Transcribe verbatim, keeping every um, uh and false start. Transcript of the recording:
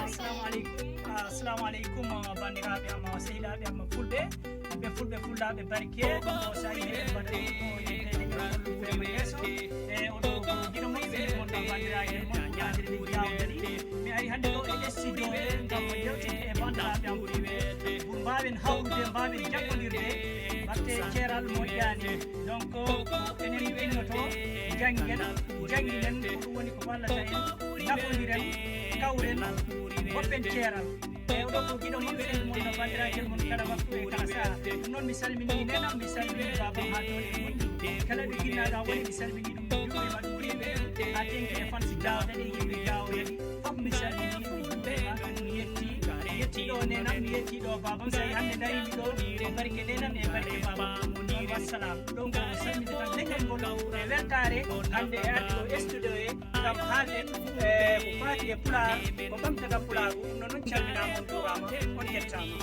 Assalamu aleykum. Assalamu aleykum, uh, banndiraaɓe am, uh, sehilaaɓe am fulɓe, ɓe fulɓe fullaaɓe barke. Ɗum o sayi eɗen mbaɗa ɗum ko yettede ngam hollude yeeso. E oɗo ko giɗo mon, sehil mon, ɗo banndiraaɓe mon, Andiri Jawdani. Mi ari hannde ɗo e studio ngam yewtinde e banndiraaɓe am fulɓe, pour mbaawen hawrude, mbaawen jaggondirde, batte ceeral moƴƴaani. Donc, ko enen innoto, janngen, jannginen, ko ɗum woni ko wallata en, nafondiren, kawren, goppen ceeral. E oɗo ko giɗo mon, sehil mon, no banndiraagal mon kala waktu e kala saha. Ɗum noon mi salmini nenam, mi salmini babam haa toon e Gundu. Kala ɓe ginnaaɗo a woni, mi salmini ɗum, mi juuri ma ɗum yimɓe. Haa tenki e fansi Jawdani, yimɓe Jawdani. Fof mi salmini, mi juuri ma, mi yetti. Mi yetti ɗo nenam, mi yetti ɗo babam. Sayi hannde ndariimi ɗo, ko barke nenam e barke babam. Wassalam. Ɗum ko salminde tan leñol ngol e weltaare hannde e arde ɗo e studio e ngam haalden, eh, ko faati e Pulaar, ko ɓamtata Pulaaru. Ɗum noon, on calminaama, on njuuraama, on yettaama.